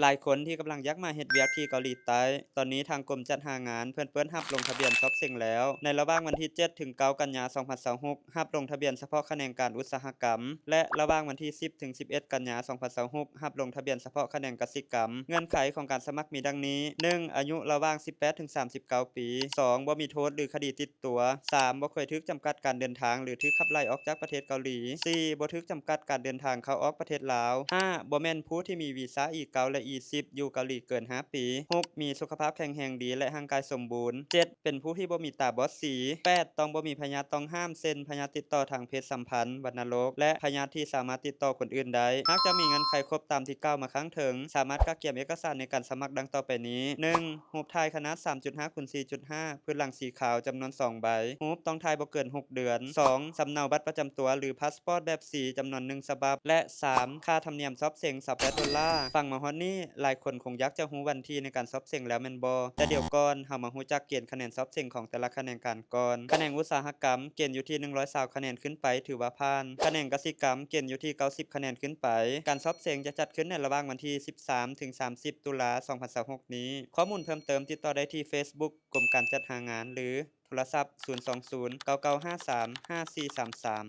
ຫຼາຍຄົນທີ່ກຳລັງຢາກມາເຮັດວຽກທີ່ເກົາຫຼີໃຕ້, ຕອນນີ້ທາງກົມຈັດຫາງານເພິ່ນເປີດຮັບລົງທະບຽນສອບເສັງແລ້ວ. ໃນລະຫວ່າງວັນທີເຈັດ ເຖິງ ເກົ້າ ກັນຍາ ສອງພັນຊາວຫົກ ຮັບລົງທະບຽນສະເພາະຂະແໜງການອຸດສາຫະກຳ ແລະ ລະຫວ່າງວັນທີສິບ ເຖິງ ສິບເອັດ ກັນຍາ ສອງພັນຊາວຫົກ ຮັບລົງທະບຽນສະເພາະຂະແໜງກະສິກຳ. ເງື່ອນໄຂຂອງການສະໝັກມີດັ່ງນີ້: ໜຶ່ງ ອາຍຸລະຫວ່າງ ສິບແປດ ເຖິງ ສາມສິບເກົ້າ ປີ. ສອງ ບໍ່ມີໂທດ ຫຼື ຄະດີຕິດຕົວ. ສາມ ບໍ່ເຄີຍຖືກຈຳກັດການເດີນທາງ ຫຼື ຖືກຂັບໄລ່ອອກຈາກປະເທດເກົາຫຼີ. ສີ່ ບໍ່ຖືກຈຳກັດການເດີນທາງເຂົ້າອອກປະເທດລາວ. ຫ້າ ບໍ່ແມ່ນຜູ້ທີ່ມີວີຊາ ອີ ເກົ້າ ແລະ ອີ ສິບ ຢູ່ເກົາຫຼີເກີນຫ້າປີ. ຫົກ ມີສຸຂະພາບແຂງແຮງດີ ແລະ ຮ່າງກາຍສົມບູນ. ເຈັດ ເປັນຜູ້ທີ່ບໍ່ມີຕາບອດສີ. ແປດ ຕ້ອງບໍ່ມີພະຍາດຕ້ອງຫ້າມ ເຊັ່ນ ພະຍາດຕິດຕໍ່ທາງເພດສຳພັນ, ວັນນະໂລກ ແລະ ພະຍາດທີ່ສາມາດຕິດຕໍ່ຄົນອື່ນໄດ້. ຫາກຈະມີເງື່ອນໄຂຄົບຕາມທີ່ກ່າວມາຂ້າງເທິງ, ສາມາດກະກຽມເອກະສານໃນການສະໝັກດັ່ງຕໍ່ໄປນີ້: ໜຶ່ງ ຮູບຖ່າຍຂະໜາດ ສາມຈຸດຫ້າ ຄູນ ສີ່ຈຸດຫ້າ ພື້ນຫຼັງສີຂາວ ຈຳນວນສອງໃບ. ຮູບຕ້ອງຖ່າຍບໍ່ເກີນຫົກເດືອນ. ສອງ ສຳເນົາບັດປະຈຳຕົວ ຫຼື ພາສປອດແບບສີ ຈຳນວນໜຶ່ງສະບັບ. ແລະ ສາມ ຄ່າທຳນຽມສອບເສັງ ຊາວແປດ ໂດລາ. ຟັງມາຮອດນີ້, ຫຼາຍຄົນຄົງຢາກຈະຮູ້ວັນທີໃນການສອບເສັງແລ້ວແມ່ນບໍ່? ແຕ່ດຽວກ່ອນ, ເຮົາມາຮູ້ຈັກເກນຄະແນນສອບເສັງຂອງແຕ່ລະຂະແໜງການກ່ອນ. ຂະແໜງອຸດສາຫະກຳ ເກນຢູ່ທີ່ໜຶ່ງຮ້ອຍຊາວຄະແນນຂຶ້ນໄປ ຖືວ່າຜ່ານ. ຂະແໜງກະສິກຳ ເກນຢູ່ທີ່ເກົ້າສິບຄະແນນຂຶ້ນໄປ. ການສອບເສັງຈະຈັດຂຶ້ນໃນລະຫວ່າງວັນທີສິບສາມ ເຖິງ ສາມສິບ ຕຸລາ ສອງພັນຊາວຫົກນີ້. ຂໍ້ມູນເພີ່ມເຕີມຕິດຕໍ່ໄດ້ທີ່ເຟສບຸກ ກົມການຈັດຫາງານ ຫຼື ໂທລະສັບ ສູນສອງສູນ ເກົ້າເກົ້າຫ້າສາມ ຫ້າສີ່ສາມສາມ.